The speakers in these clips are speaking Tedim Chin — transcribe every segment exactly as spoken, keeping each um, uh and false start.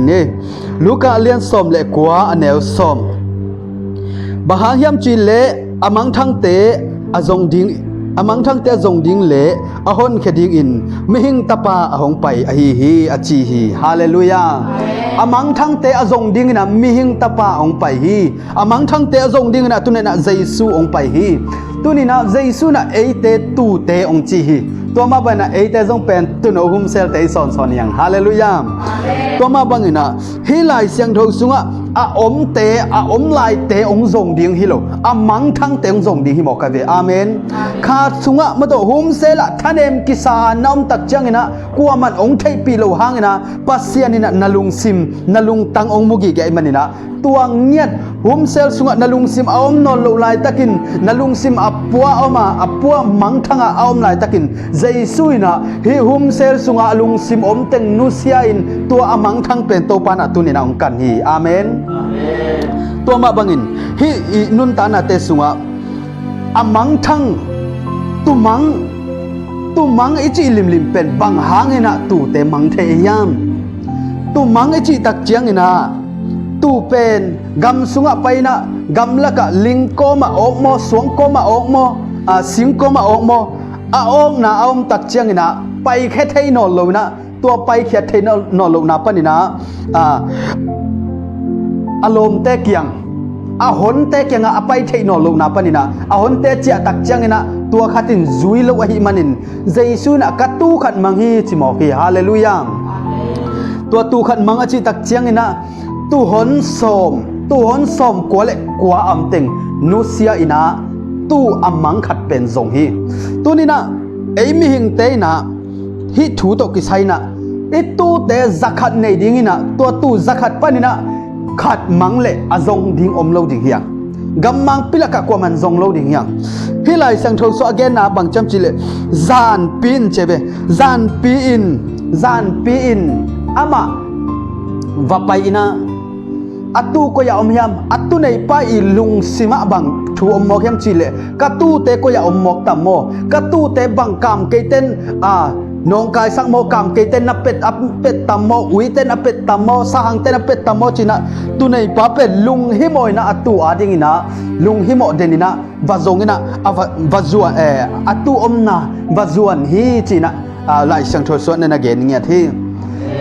Ni, Luka a lian sawm le kua, a neu sawm. Bang hang hiam cih leh a mangthangte a zong ding, a mangthangte a zong ding le a honkhia dingin mihing tapa a hong pai ahi hi, a ci hi. Halleluiah. A mangthangte a zong dingin ah mihing tapa a hong pai hi. A mangthangte a zong dingin ah tuni-in ah Jesu hong pai hi. Tuni-in ah Jesu in ah eite tuute hong ci hi. Tua mah bangin ah eite zong pen tuuno humselte i sawnsawn hi hang. Halleluiah. Tua mah bangin ah hih Lai Siangtho sungah a omte, a om laite hong zong ding hi lo, a mangthangte hong zong ding hi mawk a ve. Amen. Kha sungah mah tawh humsel ah thanem kisa a na om tak ciangin ah kuamah in hong theihpih loh hangin ah Pasian in ah na lungsim, na lungtang hong mu gige ahih manin ah, tua ngiat humsel sungah na lungsim a om nawn loh laitakin, na lungsim a pua a om a, a pua mangthang ah a om laitakin, Jesu in ah hih humsel sungah a lungsim om teng nusia-in tua a mangthang pen Topa in ah tuni-in ah hong kan hi. Amen. Tua mah bangin hih i nuntaknate sungah a mangthang, tumang, tumang i cih limlim pen bang hangin ah tuute mang thei hiam? Tumang i cih tak ciangin ah tu pen gam sungah pai-in ah gamlakah ling kawmah awk maw, suang kawmah awk maw, a, sing kawmah awk maw, a awkna a om tak ciangin ah paikhia thei nawn lo-in ah, tua paikhiat thei nawn, nawn lohna panin ah, a, a lawmte kiang, a honte kiangah a pai theih nawn lohna panin ah, a honte ciah tak ciangin ah tua khat in zui lo ahih manin Jesu in ah ka tuu khat mang hi ci mawk hi. Halleluiah. Tua tuu khat mang a cih tak ciangin ah tuu hon sawm, tuu hon sawm kua le kua a om teng nusia-in ah tuu a mang khat pen zong hi. Tuni-in ah ei mihingte in ah hih thu tawh kisai-in ah i tuute za khat nei dingin ah tua tuu za khat panin ah khat mang leh a zong ding om lo ding hi hang. Gammang pilakah kuamah in zong lo ding hi hang. Hih Lai Siangtho sungah a genna bang ci hiam cih leh zanpi in ci ve. Zanpi in, zanpi in amah va pai-in ah a tuu koi-ah om hiam? A tuu neipa i lungsim ah bang thu om mawk hiam cih leh ka tuute koi-ah om mawk tam maw? Ka tuute bang kam keiten, a, nawngkaisak maw? Kam keiten na pet, a pet tam maw? Uiten a pet tam maw? Sahangten a pet tam maw? Ci-in ah tuu neipa pen lunghimawh in ah a tuu adingin ah lunghimawh den in ah va zong in ah a va, va zuan, eh, a tuu omna va zuan hi ci-in ah, a, Lai Siangtho sungah na gen ngiat hi.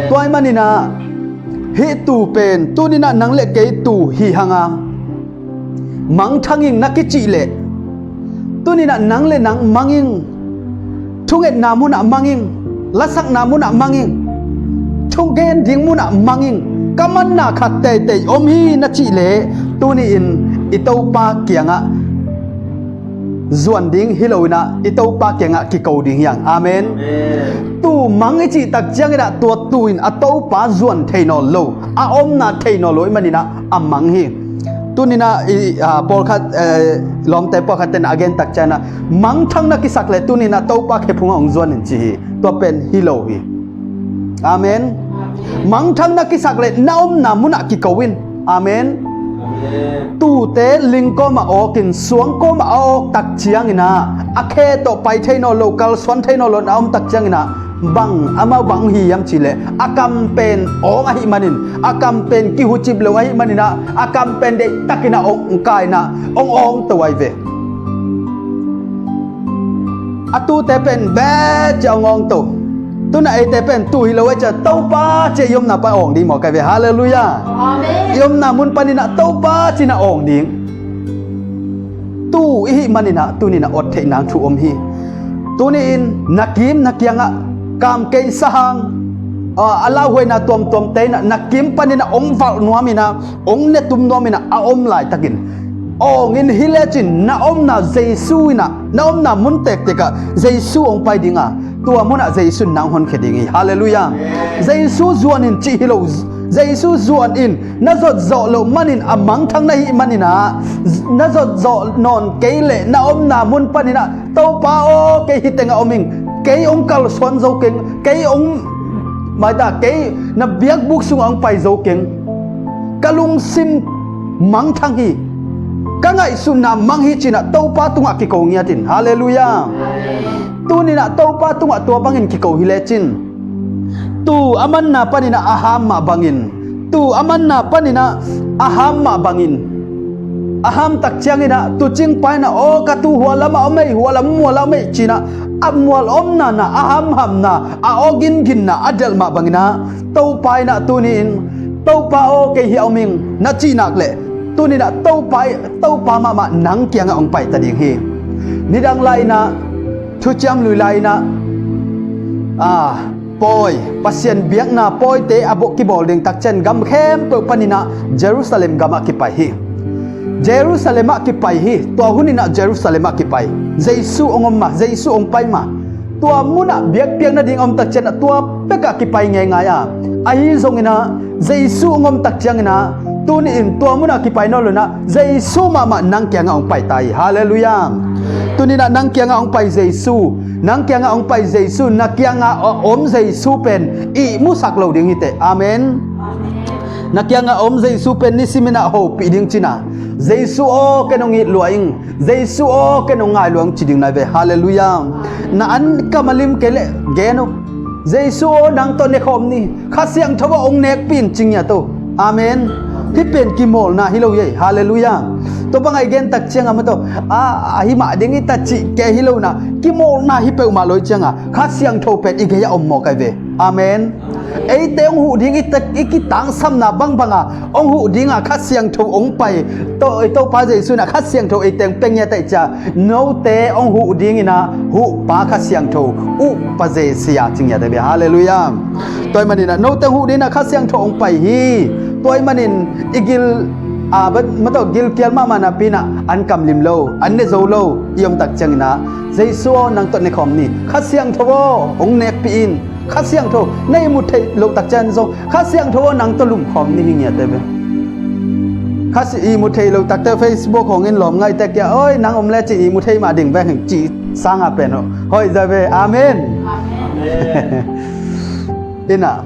Tua ahih manin ah hih tuu pen tuni-in ah nang le kei tuu hi hang a, mangthang ing na kicih leh, tuni-in ah nang le nang mang ing, thungetna munah mang ing, lasakna munah mang ing, thugen ding munah mang ing, ka manna khat teitei om hi na cih leh tuni-in i Topa kiangah zuan ding hi lo-in ah i Topa kiangah kiko ding hi hang. Amen. Tuu mang i cih tak ciangin ah tua tuu in a Topa zuan thei nawn lo, a omna thei nawn lo ahih manin ah a mang hi. Tuni-in ah i, a, pawlkhat, eh, lawmte pawlkhat ten a gen tak ciangin ah mangthang na kisak leh tuni-in ah Topa khephungah hong zuan in ci hi. Tua pen hi lo hi. Amen. Mangthang na kisak leh na omna munah kiko in. Amen. Tuute ling kawmah awkin suang kawmah a awk tak ciangin ah a khe tawh pai thei nawn lo, kalsuan thei nawn lo na om tak ciangin ah bang, amau bang hi hiam cih leh a kam pen awng ahih manin, a kam pen kihucip lo ahih manin ah a kam pen deihtakin ah hong kai-in ah hong awngto ahi ve. A tuute pen beh ci-a hong awngto. Tu-in ah eite pen tuu hi lo ahih ciang Topa ci-a i omna pan awng ding mawk ahi ve. Halleluiah. Amen. I omna mun panin ah Topa ci-in ah awng ding. Tuu i hih manin ah tuni-in ah ot theih nang thu om hi. Tuni-in na kim na kiangah kam kei sahang, a, a lauhuaina tuamtuamte in ah na kim panin ah hong valh nuamin ah, hong netum nuamin ah a om laitakin awng in hi lecin na omna Jesu in ah, na omna mun tektek ah Jesu hong pai ding a, tua munah Jesu in nang honkhia ding hi. Halleluiah. Jesu zuan in cih hi lo. Jesu zuan in na zotzawh loh manin a mangthang na hih manin ah, na zotzawh nawn kei leh na omna mun panin ah Topa aw, kei hih tengah om ing, kei hong kalsuan zo keng, kei hong, maita, kei na biakbuk sungah hong pai zo keng. Ka lungsim mangthang hi. Ka ngaihsutna mang hi ci-in ah Topa tungah kiko ngiat in. Halleluiah. Tuni-in ah Topa tungah tua bangin kiko hi lecin, tuu a manna panin ah a ham mah bangin tuu a manna paninah a ham mah bangin, a hamtak cianginah tuucing pa inah, aw, ka tuu hua lamah om ei, hua lam mualah om ei, cinah a mual omna na, a hamhamna, a aw ginginna a delh mah banginah Topa inah tuni-in, Topa aw, kei hiah om ing na cih nak leh, tuninah Topa, Topa mahmah nang kiangah hong paita ding hi. Nidang lai-inah, thuciam lui lai-inah, a, pawi, Pasian biakna pawite a bawh kibawl ding takcian gam khempeuh paninah Jerusalem gamah kipai hi. Jerusalem ah kipai hi. Tua huninah Jerusalem ah kipai. Jesu hong om ma, Jesu hong pai ma. Tua munah biakpiak nading a om takcianah tua pekah kipai ngeingai a, ahi zonginah Jesu hong om takcianginah tuni-in tua munah kipai nawn lo inah Jesu mahmah nang kiangah hong paita hi. Halleluiah. Tuninah nang kiangah hong pai Jesu, nang kiangah hong pai Jesu, na kiangah a om Jesu pen ihmusak lo ding hi teh. Amen. Na kiangah a om Jesu pen nisiminah hopih ding cina, Jesu aw, ken hong it lua ing, Jesu aw, ken hong ngai lua ing ci ding nai ve. Halleluiah. Na an kam a lim kei leh gen uh, Jesu aw, nang tawh nekhawm ni, Kha Siangtho aw, hong nekpih in ci ngiat uh. Amen. Hih pen kimawlna hi lo hi ei. Halleluiah. Tua bang a i gentak cianga maw tawh, a, ahi mah ding hi ta cih kei hi lo inah, kimawlna hi peuhmah lo hi cianga Kha Siangtho pen i gei-ah om mawk ai ve. Amen. Eite hong huh ding i ta-, i kitangsamna bangbanga hong huh dinga Kha Siangtho hong pai. To-, Topa Jesu inah Kha Siangtho eite hong pia ngiat ahih ciang, note hong huh dinginah huhpa Kha Siangtho, uhpa Jesia ci ngiat ai ve. Halleluiah. Tua ahih maninah note hong huh dinginah Kha Siangtho hong pai hi. Tua ahih manin i gil, a, ba-, maw tawh gilkial mahmah napi inah an kam lim lo, an ne zo lo i omtak cianginah, Jesu aw, nang tawh nekhawm ni, Kha Siangtho aw, hong nekpih in. Kha Siangtho na ihmut theih lohtak ciang zong, Kha Siangtho aw, nang tawh lumkhawm ni hi ngiat ai ve. Kha Si-, ihmut theih lohtakte Facebook hong in lawm ngaihte kia, oi, nang om le cin ihmut thei mah ding veng cih sanga pen uh hoih zia ve. Amen. Amen. Inah.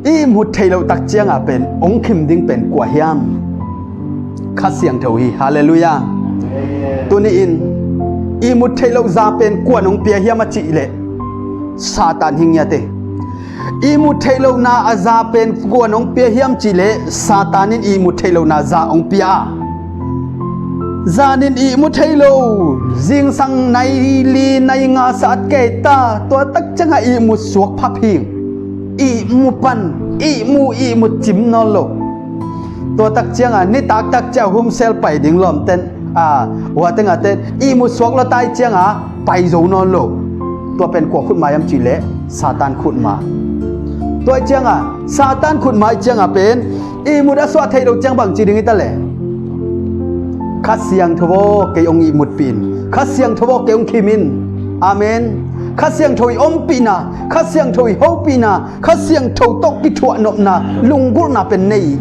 I ihmut theih lohtak cianga pen hong khim ding pen kua hiam? Kha Siangtho hi. Halleluiah. Tuni-in ihmut theih loh za pen kuan hong pia hiam a cih leh Satan hi ngiat e. Ihmut theih lohna a za pen kuan hong pia hiam cih leh Satan in ihmut theih lohna za hong pia a, zan in ihmu thei lo, zingsang nai li nai nga sat kei ta, tua tak ciangah ihmu suak phaphi, ihmu pan, ihmu ihmu cim nawn lo. Tua tak ciangah nitak tak ciah humsel pai ding lawmten, a, hua tengah ten ihmu suak lawtai ciangah pai zo nawn lo. Tua pen kua khutma hiam cih leh Satan khutma. Tua ih ciangah Satan khutma ih ciangah pen ihmut a suah theih loh ciang bang ci ding hi ta leh, Kha Siangtho aw, kei hong ihmutpih in. Kha Siangtho aw, kei hong khim in. Amen. Kha Siangtho i ompihna, Kha Siangtho i hopihna, Kha Siangtho tawh kithuahnopna, lunggulhna pen nei,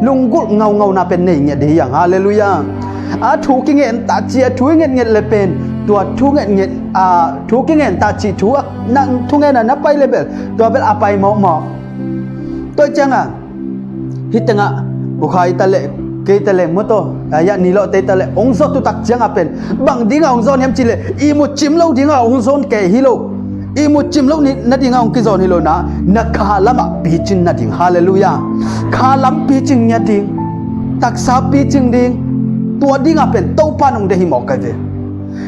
lunggulh ngaungauna pen nei ngiat dih hiang. Halleluiah. A thu kingen ta ci, a thu i ngetnget le pen tua thu ngetnget, a thu kingen ta ci, thu a, na, thu ngen a na pai le bel tua bel a pai mawkmawk. Tua ih ciangah hih tengah ukha ih ta leh, kei ta leh, mawtaw, a, ya ni lawh tei ta leh hong zawh tutak ciangah pen bang dingah hong zawh hiam cih leh ihmut cim lo dingah hong zawh kei hi lo. Ihmut cim lo nadingah hong kizawh hi lo na, na kha lamah picin nading. Halleluiah. Kha lam picing ngiat ding, taksa picing ding, tua dingah pen Topa nong deih hi mawk kai ve.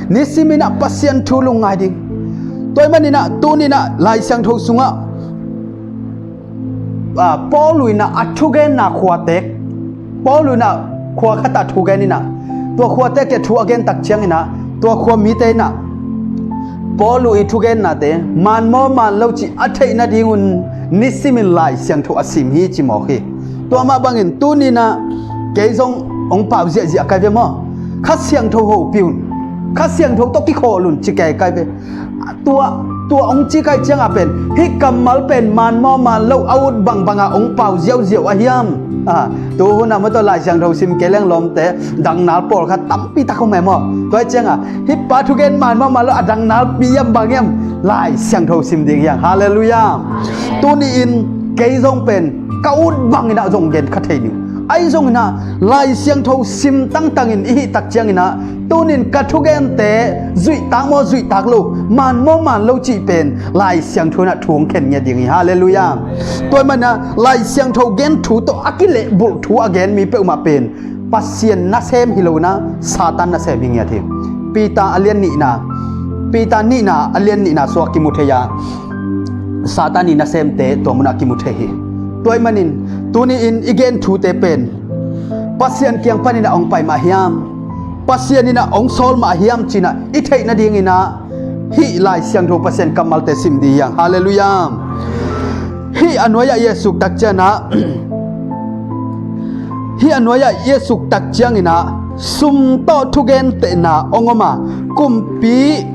Nisiminah Pasian thu lungngai ding. Tua ih maninah tuninah Lai Siangtho sungah, a, Paul uh inah a thugenna khuatek, Paul uh inah khua khatah thugen inah, tua khuatek kia thu a gentak cianginah tua khua mite inah Paul uh i thugennate manmaw manlo cih a theih nadingun nisimin Lai Siangtho a sim hi ci mawk hi. Tua mah bangin tuninah kei zong hong pau ziahziah kai ve maw? Kha Siangtho hopih un, Kha Siangtho tawh kikhawl un ci kei kai ve. Tua, tua hong ci kai ciangah pen hih kammal pen manmaw manlo a ut bangbangah hong pau ziauziau a hiam? A, tuhunah mawtaw Lai Siangtho sim kei leng lawmte dangnal pawlkhat tampitak hong memaw. Tua ih ciangah hih pa thugen manmaw manlo a dangnal pi hiam bang hiam? Lai Siangtho sim ding hiang. Halleluiah. Tuni-in kei zong pen ka ut banginah zong gen kha thei ning. Ahi zonginah Lai Siangtho sim tangtangin i hih tak cianginah Tunin ka thugente zuihtak maw, zuihtak lo, man maw, man lo cih pen Lai Siangtho in ah thu hong khen ngiat ding hi. Halleluiah. Tua ahih manin ah Lai Siangtho gen thu tawh a kilehbulh thu a gen mi peuhmah pen Pasian nasem hi lo in ah Satan nasem hi ngiat hi. Peter a lian nihna, Peter nihna a lian nihna sungah kimu thei a, Satan i nasemte tua munah kimu thei hi. Tua ahih manin tuni-in i gen thute pen Pasian kiang panin ah hong pai mah hiam, Pasian in ah hong sawl mah hiam ci-in ah i theih nadingin ah hih Lai Siangtho Pasian kammalte sim ding hi hang. Halleluiah. Hih a nuai-ah i et suk tak ciangin ah, hih a nuai-ah i et suk tak ciangin ah sum tawh thugentehna hong om a, kumpi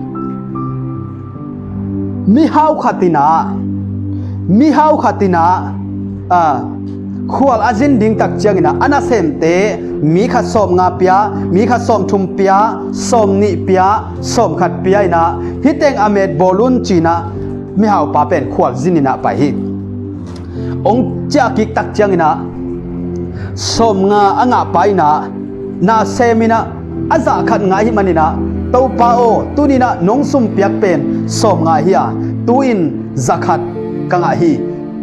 mihau khat in ah, mihau khat in ah, a, khual a zin ding tak ciangin ah a nasemte mi khat sawmnga pia, mi khat sawmthum pia, sawmnih pia, sawmkhat pia in ah, hih teng a met bawl un ci-in ah mihaupa pen khual zin in ah pai hi. Hong ciah kik tak ciangin ah sawmnga a ngahpa in ah na sem in ah a zah khat ngah ahih manin ah, Topa aw, tuni-in ah nong sumpiak pen sawmnga hi a, tu-in za khat ka ngah hi.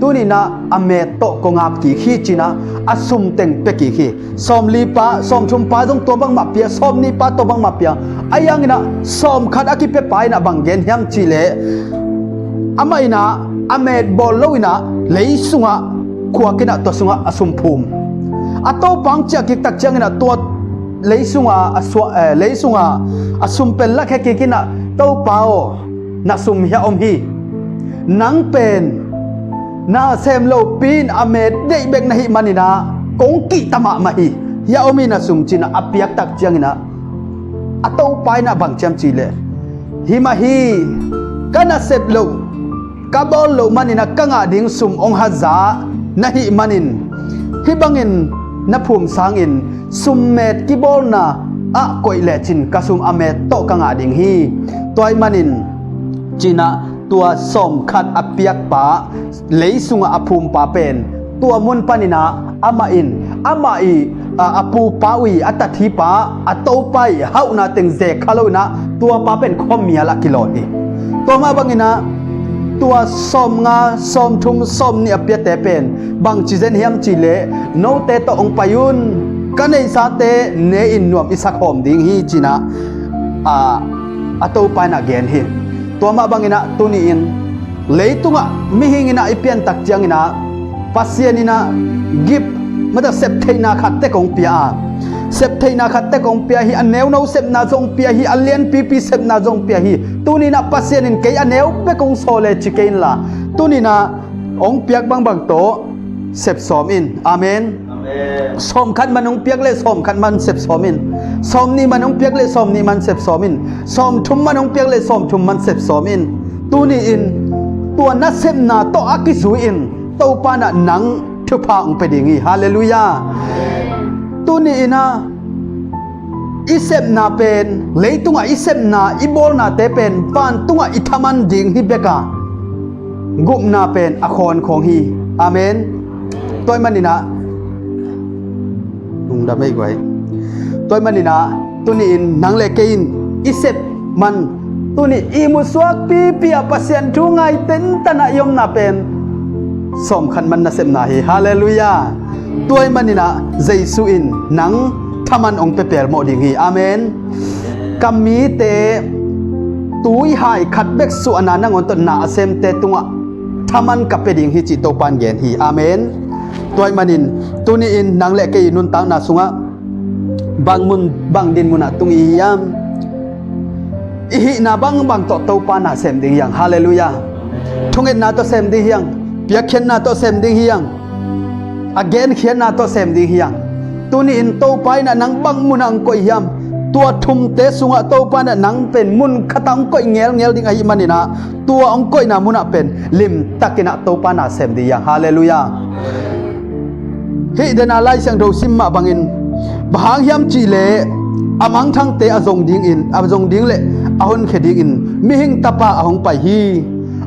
Tuni-in ah a met tawh kong ap kik hi ci-in ah a sum teng pia kik hi. Sawmlipa, sawmthumpa zong tua bangmah pia, sawmnihpa tua bangmah pia. Ahi hangin ah sawmkhat a kipiapa in ah bang gen hiam cih leh, amah in ah a met bawl lo in ah lei sungah khuak in ah tua sungah a sum phum. A topa hong ciah kik tak ciangin ah tua lei sungah a sua-, eh, lei sungah a sum pen lakhia kik in ah, Topa aw, na sum hiah om hi. Nang pen na sem lopi-in a met deih bek na hih manin ah kong kihta mahmah hi. Hiah om hi na sum ci-in ah a piak tak ciangin ah a topa in ah bang ci hiam cih leh, hi mah hi, ka nasep loh, ka bawl loh manin ah ka ngah ding sum hong haza na hih manin, hih bangin na phum sangin sum met kibawlna ah koih lecin ka sum a met tawh ka ngah ding hi. Tua ahih manin ci-in ah tua sawmkhat a piakpa, lei sungah a phumpa pen tua mun panin ah amah in, amah i, a, a pupa uh i, a tathihpa, a topa i hauhna teng ze kha lo in ah tuapa pen khuamial ah kilawn hi. Tua mah bangin ah tua sawmnga, sawmthum, sawmnih a piate pen bang ci zen hiam cih leh, note tawh hong pai un, ka neihsate ne-in nuam i sakhawm ding hi ci-in ah, a, a topa in ah gen hi. Tua mah bangin ah tuni-in leitungah mihing in ah i pian tak ciangin ah Pasian in ah gift, mata, septheihna khat tek hong pia a, septheihna khat tek hong pia hi. A neuno sepna zong pia hi, a lianpipi sepna zong pia hi. Tuni-in ah Pasian in kei a neu bek hong sawl e ci kei inla, tuni-in ah hong piak bangbang tawh sep sawm in. Amen. Amen. Sawmkhat man hong piak leh sawmkhat man sep sawm in. Sawmnih man hong piak leh sawmnih man sep sawm in. Sawmthum man hong piak leh sawmthum man sep sawm in. Tuni-in tua na sepna tawh a kizui-in Topa in ah nang thupha hong pia ding hi. Halleluiah. Tuni-in ah i sepna pen, leitungah i sepna, i bawlnate pen vantungah i thaman ding hi bek a, gupna pen a khawnkhawng hi. Amen. Tua ahih manin ah, nungdam ei guai. Tua ahih manin ah tuni-in nang le kei in i sep man, tuni i musuak pipi a Pasian thu ngai tentan ah i omna pen sawmkhat man na sepna hi. Halleluiah. Tua ahih manin ah Jesu in nang thaman hong pia pelmawh ding hi. Amen. Ka mite tuihai khat bek suahna nangawn tawh na a semte tungah thaman ka pia ding hi cih Topa in gen hi. Amen. Tua ahih manin tuni-in nang le kei i nuntakna sungah bang mun, bang dinmun ah tung i hi hiam? I hihna bangbang tawh Topa na sem ding hi hang. Halleluiah. Thungetna tawh sem ding hi hang. Piakkhiatna tawh sem ding hi hang. A genkhiatna tawh sem ding hi hang. Tuni-in Topa in ah nang bang munah hong koih hiam? Tua thumte sungah Topa in ah nang pen mun khatah hong koih ngelngel ding ahih manin ah, tua hong koihna munah pen limtakin ah Topa na sem ding hi hang. Halleluiah. Hih dena Lai Siangtho sim mah bangin, bang hang hiam cih leh a mangthangte a zong dingin, a zong ding le a honkhia dingin Mihing Tapa a hong pai hi.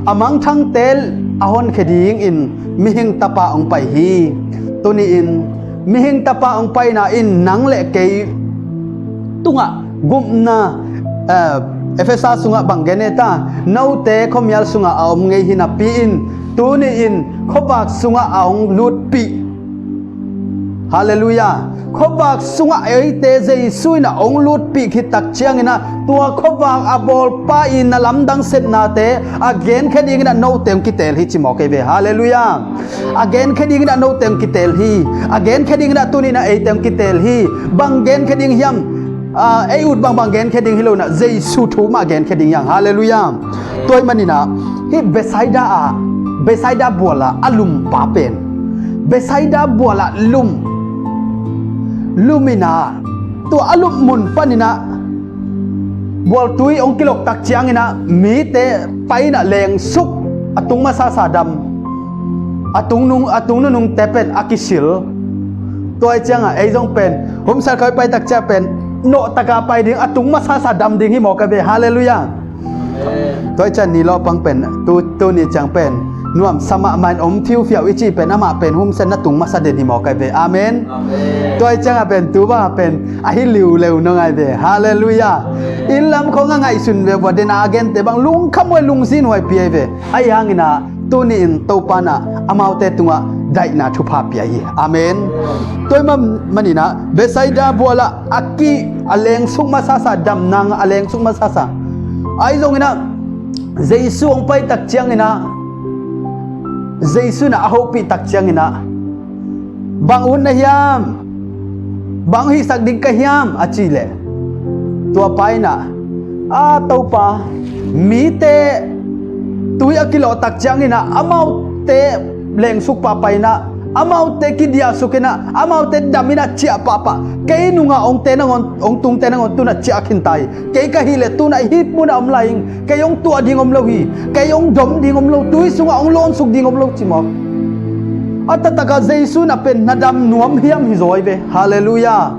A mangthangte a honkhia dingin Mihing Tapa a hong pai hi. Tuni-in Mihing Tapa a hong paina in nang le kei tungah gupna, eh, Efesa sungah bang gen e ta, note khuamial sungah a om ngei hi napi in, tuni in khuavak sungah a hong lutpih. Halleluiah. Khuavak sungah eite Jesu in a hong lutpih khit tak ciangin ah, tua khuavak a bawlpa in a lamdang sepnate a genkhia dingin ah note hong kiteel hi ci mawk ei ve. Halleluiah. A genkhia dingin ah note hong kiteel hi. A genkhia dingin ah tuni in ah eite hong kiteel hi. Bang genkhia ding hiam? Ah, ei ut bangbang genkhia ding hi lo in ah, Jesu thu mah genkhia ding hi hang. Halleluiah. Tua ahih manin ah, hih Bethsaida ah, Bethsaida bual ah a lumpa pen, Bethsaida bual ah lum, lum in ah, tua a lum mun panin ah bualtui hong kilok tak ciangin ah, mite pai in ah lengsuk, a tung masasa dam, a tung nung, a tung nunungte pen a kisil. Tua ahih ciangah ei zong pen, humsat khawng pai tak ciang pen, nawhtak a pai ding, a tung masasa dam ding hi mawk ei ve. Halleluiah. Tua ahih ciang ni lawpang pen, tu, tuni ciang pen nuamsa mahmah in om thiufiau i cih pen, amah pen humsat na tung masa den hi mawk ei ve. Amen. Tua ahih ciangah pen tu bangah pen a hi liuleu nong ei ve. Halleluiah. Inn lam khawng a ngaihsun ve, vua den a gente bang lungkham huai, lungzin huai pi ei ve. Ahi hangin ah, tuni in Topa in ah amaute tungah daihna thupha pia hi. Amen. Tua ahih manin ah Bethsaida bual ah a ki, a lengsuk masasa, dam nang a lengsuk masasa. Ahi zongin ah Jesu hong pai tak ciangin ah, Jesu in ah a hopih tak ciangin ah, bang ut na hiam? Bang hihsak ding ka hiam? A cih leh, tua pa in ah, a Topa, mite tui a kilawh tak ciangin ah, amaute lengsuk pahpah in ah, amaute kidiahsuk in ah, amaute dam in ah ciah pahpah, kei nungah hong te nangawn, hong tungte nangawn tu in ah ciah khin ta hi. Kei ka hih leh tu in ah hih munah om lai ing. Kei hong tuah ding om lo hi. Kei hong dom ding om lo. Tui sungah hong lawnsuk ding om lo ci mawk. A taktakah Jesu in ah pen na dam nuam hiam hi zaw ei ve. Halleluiah.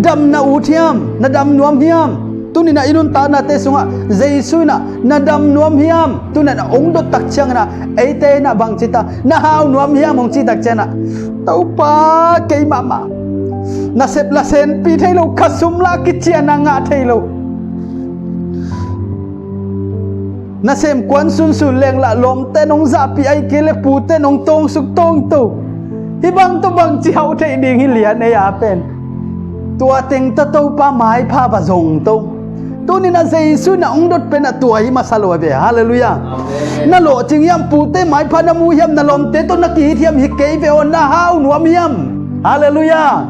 Dam na ut hiam? Na dam nuam hiam? Tuni in ah i nuntaknate sungah Jesu in ah na dam nuam hiam? Tuni in ah hong dot tak ciangin ah, eite in ah bang ci ta, na hau nuam hiam hong cih tak ciangin ah, Topa, kei mahmah nasep la senpi thei lo, ka sum la kician a ngah thei lo. Nasem kuan sunsun leng lah lawmte nong zahpih, ahih kei leh pute nong tangsuk tangto. Hih bang tawh bangci hauh theih ding hi lian ei a pen. Tua teng tawh Topa maipha va zongto. Tuni in ah Jesu in ah hong dot pen ah tua hi masa lo a ve. Halleluiah. Amen. Na lawhcing hiam, pute maipha na mu hiam, na lawmte tawh na kihit hiam, hi kei ve aw, na hau nuam hiam? Halleluiah.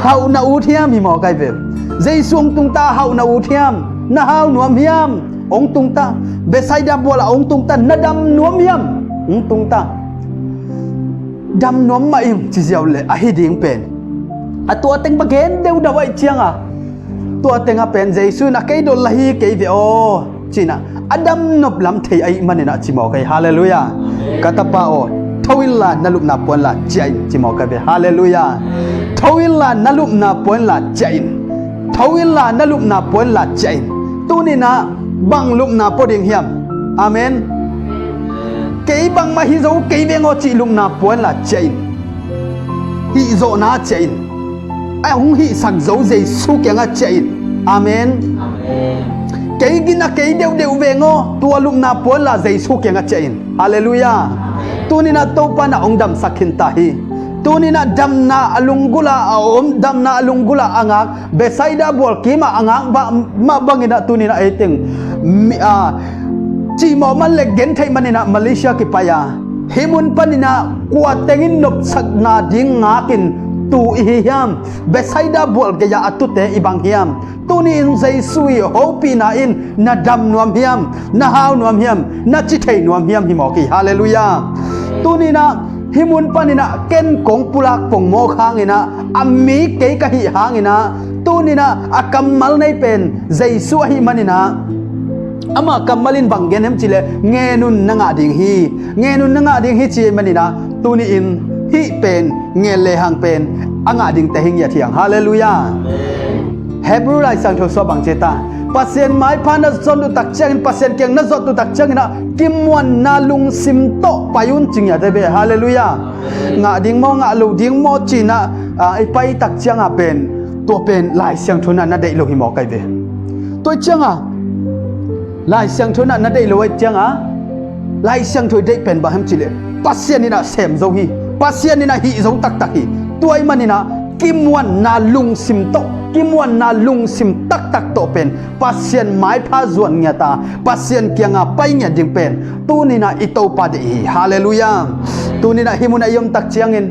Hauh na ut hiam hi mawk ei ve. Jesu hong tungta hauh na ut hiam? Na hau nuam hiam? Hong tungta. Bethsaida bual ah hong tungta, na dam nuam hiam? Hong tungta. Dam nuam mah ing ci ziau leh ahi ding pen, a tua teng va gen deuhdeuh ahih ciangah, tua tengah pen Jesu in ah kei dol la hi kei ve aw ci in ah, a dam nop lam thei ahih manin ah ci mawk ei. Halleluiah. Ka tapa aw, tho inla na lupna pua inla ciah in ci mawk ei ve. Halleluiah. Tho inla na lupna pua inla ciah in. Tho inla na lupna pua inla ciah in. Tuni in ah bang lupna pua ding hiam? Amen. Kei bangmah hi zo kei veng aw cih lupna pua inla ciah in. Hihzawhna ah ciah in. A hong hihsak zo Jesu kiangah ciah in. Amen. Amen. Kei gina kei deuhdeuh veng aw, tua lupna pua inla Jesu kiangah ciah in. Halleluiah. Tuni in ah Topa in ah hong damsak khin ta hi. Tuni in ah damna a lunggulh ah a om, damna a lunggulh ah a ngak, Bethsaida bual kimah a ngak mah bangin ah tuni in ah ei teng, mi, a, cihmawh man leh gentheih manin ah Malaysia kipai a, hih mun panin ah kua teng in nopsakna ding ngakin tu i hi hiam? Bethsaida bual gei-ah a tute i bang hiam? Tuni in Jesu i hopihna in na dam nuam hiam? Na hau nuam hiam? Na ci thei nuam hiam hi mawk hi. Halleluiah. Tuni in ah hih mun panin ah ken kong pulak pongmawk hangin ah, a mi kei ka hih hangin ah, tuni in ah a kammal nei pen Jesu ahih manin ah, ama kammal in bang gen hiam cih leh, ngen un na ngah ding hi. Ngen un na ngah ding hi ci ahih manin ah, tuni in hih pen ngen lehang pen a ngah dingte hi ngiat hi hang. Halleluiah. Hebrew Lai Siangtho sungah bang ci ta? Pasian maipha na zon uh tak ciangin, Pasian kiang na zot uh tak ciangin ah, kimuanna lungsim tawh pai un ci ngiat ei ve. Halleluiah. Ngah ding maw, ngah lo ding maw ci in ah, ah, i pai tak ciangah pen Tua pen Lai Siangtho in ah na deih lo hi maw kai ve. Tua ih cianga Lai Siangtho in ah na deih lo ih cianga Lai Siangtho ih deih pen bang hiam cihleh Pasian in ah sem zo hi. Pasian in ah hih zo taktak hi. Tua ih manin ah kimuanna lungsim tawh, kimuanna lungsim taktak tawh pen Pasian maipha zuan ngiat a, Pasian kianga pai ngiat ding pen tuni in ah i Topa deih hi. Halleluiah. Tuni in ah hih munah i om tak ciangin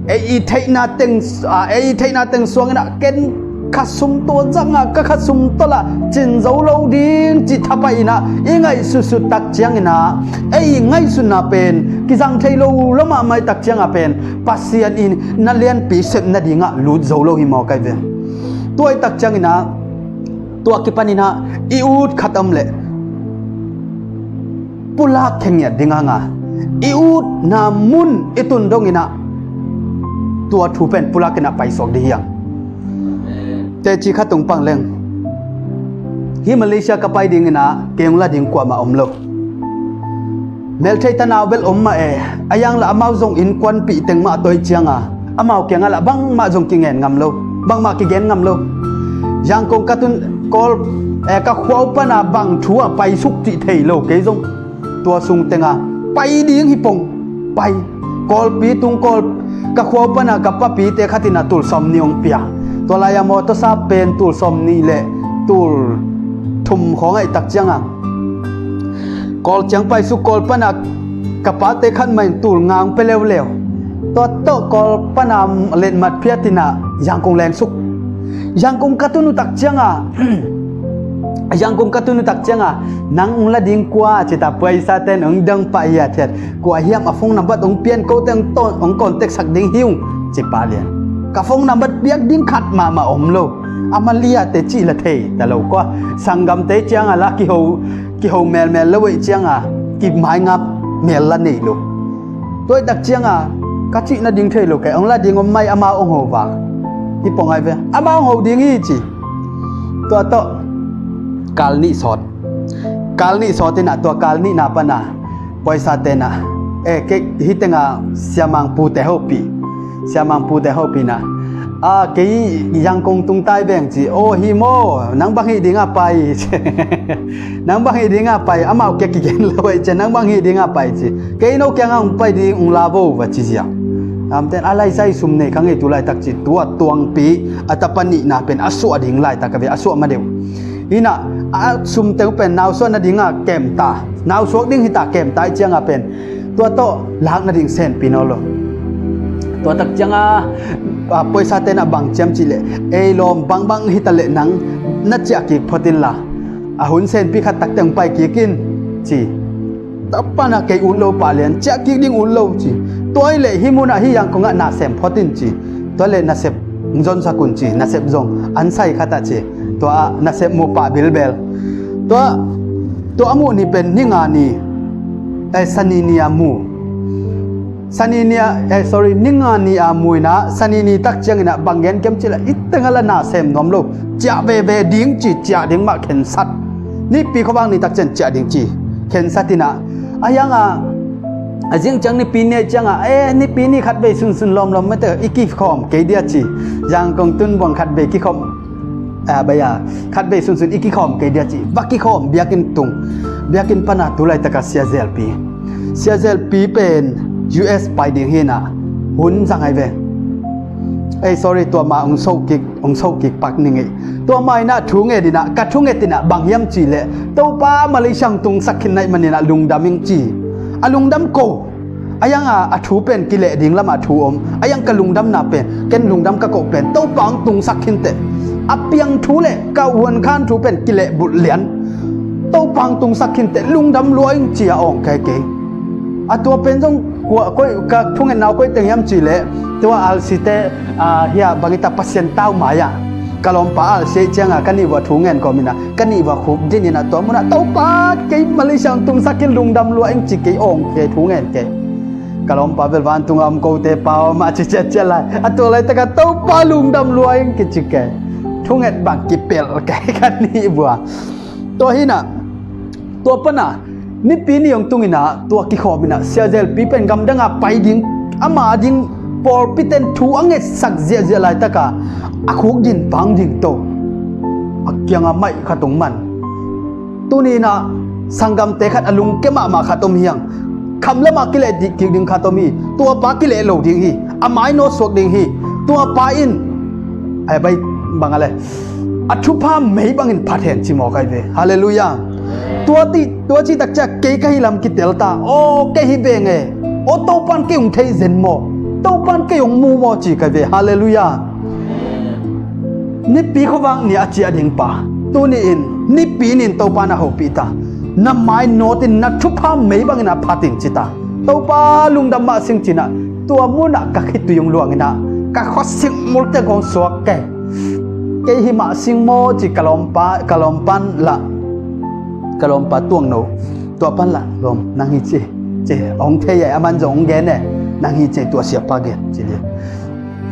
ei i theihna teng, a, ei i theihna teng suangin ah ken kha sum tua zanga ka kha sum tawlah cin zo lo ding cih thapai in ah i ngaihsutsut tak ciangin ah ei i ngaihsutna pen kizang thei lo lo mahmah ih tak cianga pen Pasian in na lianpi sep nadingah lut zo lo hi maw kai ve. Tua ih tak ciangin ah tua kipanin ah i ut khat om leh pulak khe ngiat ding anga i utna mun i tun dongin ah tua thu pen pulak in ah paisuak ding hiang. Teci khat tung pang leng hi Malaysia ka pai dingin ah kei hong la ding kuamah om lo. Melthei tanau bel om mah e, a yang lah amau zong innkuanpih teng mah tawi cianga amau kiangah lah bangmah zong kingen ngam lo, bangmah kigen ngam lo. Zangkong ka tun Kawl, eh, ka khua uh pana bang thu ah paisuk cih thei lo kei zong. Tua sung tenga pai ding hi pong, pai. Kawlpi tung Kawl ka khua uh pana ka papite khatin ah tul sawm nih hong pia. Tua lai-a mawtawsa pen tul sawm nih le tul thum khawng aih tak cianga Kawl ciang paisuk Kawl pana ka pate khat mah in tul nga hong pia leuleu. Tua tawh Kawl pana letmat phiatin ah Zangkong lengsuk. Zangkong ka tun uh tak cianga Zangkong ka tun uh tak cianga nang hong la ding kua cita puaisa ten hong dang pah hiathiat kua hiam a phone nambat hong pian kote hong contact sak ding hi ung ci pah lian. Ka phone nambat piak ding khat mahmah om lo. A maliate cih la thei ta lo kua sanggamte cianga la kiho kiho melmel lo ei cianga kimaingap mel la nei lo. Tua ih tak cianga ka cih nading thei lo kei hong la ding om mai amau hong ho vang hi pong ai ve amau hong ho ding hi ci. Tua tawh kal nih sawt, kal nih sawt in ah tua kal nihna pana paisa tenah e kei hitenga siamang pute hopih, siamang pute hopih na a kei Zangkong tung tai veng ci. Aw hi maw, nang bang hih dinga pai ci. Nang bang hih dinga pai, amau kia kigen lo ei ci, nang bang hih dinga pai ci. Kei no kianga hong pai ding hong la vo va ci zia. Amten a laisai sum nei kha ngei tu laitak ci. Tua tuangpi a tapa nihna pen a suah ding laitak a ve a suah ma deuh. Hinah a sum teng pen nausuah nadinga kemta, nausuak ding hita kemta i cianga pen tua tawh lak nading senpi naw lo. Tua tak cianga a, poisa tenah bang ciam cihleh ei lawm bangbang hita leh nang na ciah kik phot inla a hun senpi khat tak teng pai kik in ci. Tapana kei ut lo pah lian ciah kik ding ut lo ci. Tua hileh hih munah hih Zangkongah na sem phot in ci. Tua leh nasep hong zonsak un ci, nasep zong an sai khatah ci. Tua ah nasep mu pah bilbel. Tua tua a muh ni pen ni nga ni, eh, sani ni a mu. Sani ni a, eh, sorry, ni nga ni a mu inah sani ni tak cianginah bang gen kiam cih lah i tengah lah na sem nuam lo. Ciah veve ding ci, ciah ding mah khensat. Nipi khuavak ni tak cian ciah ding ci khensat inah a hiangah a zing ciang nipi ni a ciangah, eh, nipi ni khatvei sunsun lawmlawm mate i kikhawm kei dia ci. Zangkong tun buang khatvei kikhawm, a, bai a khatvei sunsun i kikhawm kei dia ci. Va kikhawm biakinn tung, biakinn pana tu laitaka Sia Zelpi, Sia Zelpi pen U S pai ding hinah hun zang ai ve. Ei, sorry, tua ma hong soh kik, hong soh kik pak ning ei. Tua ma inah thu nget inah ka thu nget inah bang hiam cihleh Topa Malaysia hong tungsak khin naih maninah lungdam ing ci. A lungdam ko a hianga a thu pen kileh ding lamah thu om a hiang ka lungdamna pen ken lungdam ka koh pen Topa hong tungsak khinteh a piang thu le ka uankhan thu pen kileh bulh lian. Topa hong tungsak khinteh lungdam lua ing ci a awng kei kei. A tua pen zong kua koih ka thungetna uh koih teng hiam cihleh tua alsite, a, hia bangita Pasian tau mai-ah ka lawmpa alsi ei cianga ka nih vua thu ngen kawm inah ka nih vua khuk din inah tua munah Topa kei Malaysia hong tungsak khin lungdam lua ing ci kei awng kei thu ngen kei. Ka lawmpa bel vantunga om kote pa om a ci ciatciat lai a tua laitaka Topa lungdam lua ing kici kei. Thunget bang kipelh kei ka nih vua. Tua hinah tua pana nipi ni hong tunginah tua kikhawm inah Sia Zelpi pen gamdanga pai ding ama ding Pawlpi ten thu a ngetsak ziahziah laitaka a khuk din pang ding to a kianga maih khat hong man. Tuni inah sanggamte khat a lungkia mahmah khat om hiang. Kham lamah kileh dih kik ding khat om hi. Tuapa kileh lo ding hi. A mainawt suak ding hi. Tuapa in ai bai bang a le a thupha mei bangin phat hen ci maw kai ve. Halleluiah. Tua ti tua ci takcia kei ka hi lam kitel ta. Aw kei hi veng e. Aw Topan kei hong thei zen maw? Topan kei hong mu maw ci kai ve. Halleluiah. Nipi khuavak ni a ciah ding pa tuni in nipi nin Topan a hopih ta. Na mainawt in na thupha mei bangin a phat in ci ta. Topa lungdam mah sing cinah tua munah ka khitui hong luanginah ka khuasik multe kong suak kei. Kei hi mah sing maw ci ka lawmpa ka lawmpan lah ka lawmpa tuangno tua pan lah lawm nang hi ci ci hong thei e a man zong hong gen e nang hi ci tua siapa gen ci li.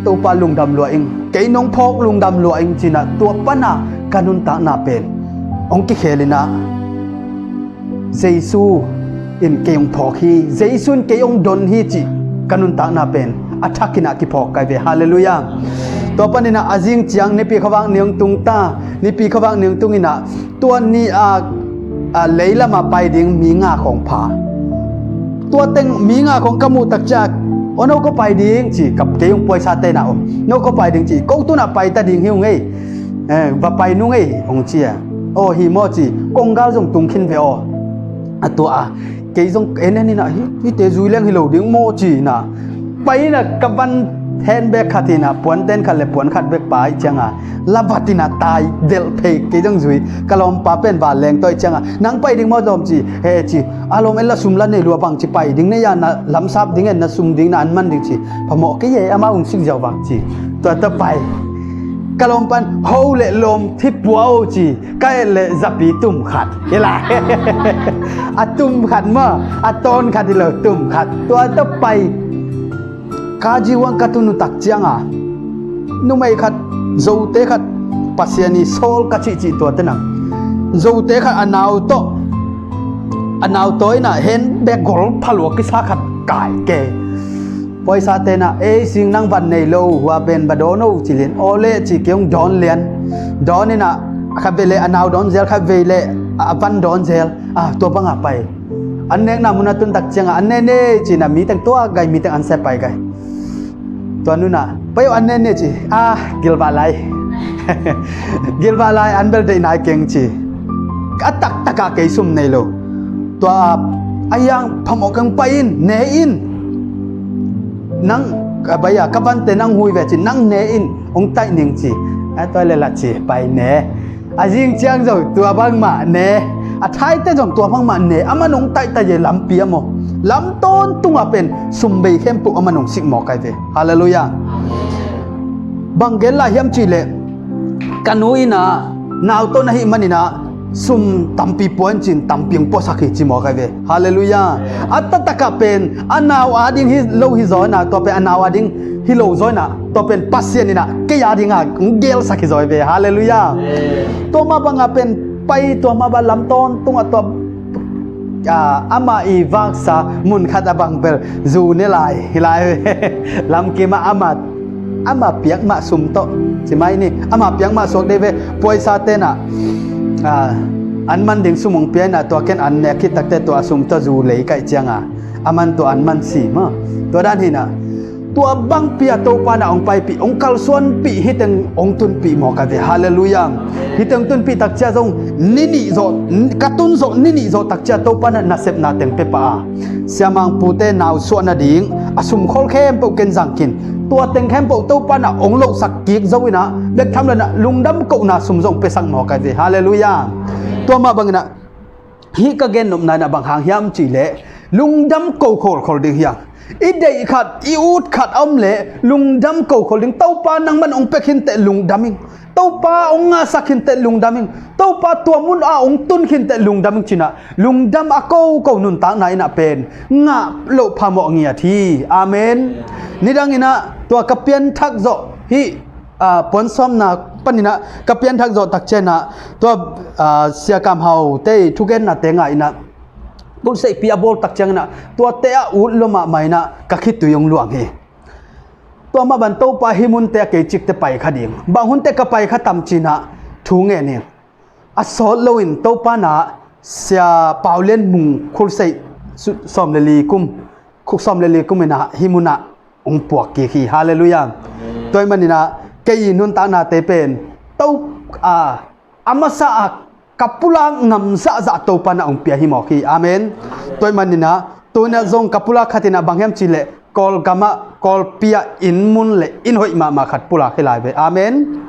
Topa lungdam lua ing kei nong phawk lungdam lua ing cinah tua pana ka nuntakna pen hong kikhelinah Jesu in kei hong phawk hi. Jesu in kei hong don hi cih ka nuntakna pen a thakinah kiphawk kai ve. Halleluiah. Tua paninah a zing ciang nipi khuavak ni hong tung ta. Nipi khuavak ni hong tunginah tua ni a, a leilama pai ding mi nga khawng pha. Tua teng mi nga khawng ka muh takcia aw no ka pai ding ci ka kei hong puaisa tenah om no ka pai ding ci ko tunah pai ta ding hi ung ei. Eh, va pai nung ei hong cia. Aw hi maw ci konggal zong tung khin ve aw. A tua a kei zong en en inah hite zui leng hi lo ding maw ci inah pai inah ka van hen bek khat inah puanten khat le puan khat bek pai cianga lavat inah tai delh phei kei zong zui ka lawmpa pen van leng tawi cianga nang pai ding maw lawm ci he ci a lawm en la sum la nei lua bang ci pai ding nei a na lamsap ding en na sum ding na an man ding ci phamawh kei e ama ung sik ziau vak ci tua ta pai. Ka lawmpan ho le lawm thipua o ci ka et le zapi tum khat hi lai. A tum khat maw a tawn khat hi lo tum khat tua ta pai. Ka jiwang ka tunu tak cianga numei khat zote khat Pasian i sawl ka cihcih tua tenang zote khat a nau tawh a nau tawh inah hen bek gol phalua kisa khat kai ke. Paisa tenah ei sing nang van nei lo hua pen ba dawn o ci lian aw le ci kei hong dawn lian. Dawn inah khat vei le a nau dawn zel khat vei le a van dawn zel a tua banga pai. An nekna muna tun tak cianga an ne ne cina mi teng tua gai mi teng an se pai gai. Tua nuna pai o an ne ne ci a gilvah lai. Gilvah lai an bel deih nai keng ci. A taktakah kei sum nei lo. Tua a yang phamawh keng pai in ne in. Nang a bai a ka vante nang hui ve ci nang ne in hong taih ning ci. A tua le la ci pai ne. A zing ciang zo tua bangmah ne. A thaite zong tua bangmah ne. Aman hong taihtaih e lampi a maw lam tawntung a pen sum bei khempeuh aman hong sik maw kai ve. Halleluiah. Bang gen lai hiam cih leh ka nu inah nau tawh na hih maninah sum tampi puan cin tampi hong puasak hi ci maw kai ve. Halleluiah. A tatakah pen a nau a ding hi lo hi zaw inah tua pen a nau a ding hi lo zaw inah tua pen Pasian inah kei a dinga hong gelsak hi zaw hi ve. Halleluiah. Tua mah banga pen pai tua mah bang lam tawntungah tua amah i vaksa mun khat a bang bel zu ne lai hi lai ve. Lamkimah amah amah piak mah sum tawh ci mai ni amah piak mah suak dei ve. Puaisa tenah an man ding sum hong pia inah tua ken an nek khit takte tua a sum tawh zu lei kaih cianga a man tua an man si maw. Tua dan hinah tua bangpi a Topa na hong paipih hong kalsuanpih hiteng hong tunpih maw ka ve. Halleluiah. Hiteng tunpih takcia zong ni nih zawh ka tun zawh ni nih zawh takcia Topa na nasepna teng pia pah a siamangpute nau suah nading a sumkhawl khempeuh ken zang khin tua teng khempeuh Topa na hong lohsak kik zo inah bek tham lanah lungdam kohna sum zong piasak maw ka ve. Halleluiah. Tua mah banginah hih ka gennopna inah bang hang hiam cih leh lungdam ko khawlkhawl ding hiam. I deih khat i ut khat a om leh lungdam ko khol ding. Topa nangman hong pia khinteh lungdam ing. Topa hong ngahsak khinteh lungdam ing. Topa tua mun ah hong tun khinteh lungdam ing cinah lungdam a koko nuntakna inah pen ngah loh phamawh ngiat hi. Amen. Nidang inah tua ka pianthak zawh hih puansawmna paninah ka pianthak zawh takcianah tua siakam haute i thugennate ngah inah kulhseihpi a bawl takcianginah tuate a ut lua mahmah inah ka khitui hong luang hi. Tua mah bang Topa hih munte a kei cikte pai kha ding. Bang hunte ka pai kha tam ci-in ah thu ngen ing. A sawt loin Topa in ah Sia Pau Lian Mung Khulseih su-, sawm le li kum, khuk sawm le li kum in ah hih mun ah hong puak kik hi. Halleluiah. Tua ahih manin ah kei nuntaknate pen To, a, a masa a ka pulak ngam zahzah Topa in ah hong pia hi mawk hi. Amen. Tua ahih manin ah tuni-ah zong ka pulak khat in ah bang hiam cih leh Kawlgam ah, Kawlpi ah inn mun le inn hoih mahmah khat pulak hi lai ve. Amen.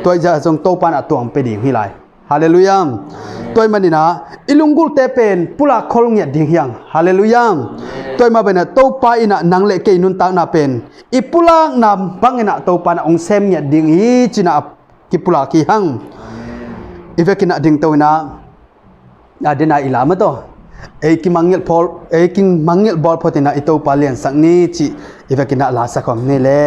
Tua ahih ciangin zong Topa in ah tua hong pia ding hi lai. Halleluiah. Tua ahih manin ah i lunggulte pen pulak khol ngiat ding hi hang. Halleluiah. Tua ahih mah bangin ah Topa in ah nang le kei nuntakna pen i pulakna bangin ah Topa in ah hong sem ngiat ding hi ci-in ah kipulak hi hang. I vekin ah dingto in ah, a, den a i la mah tawh, ei kimangngilh bawl, ei kimangngilh bawl phot in ah i Topa liansak ni cih i vekin ah lasak om ni le.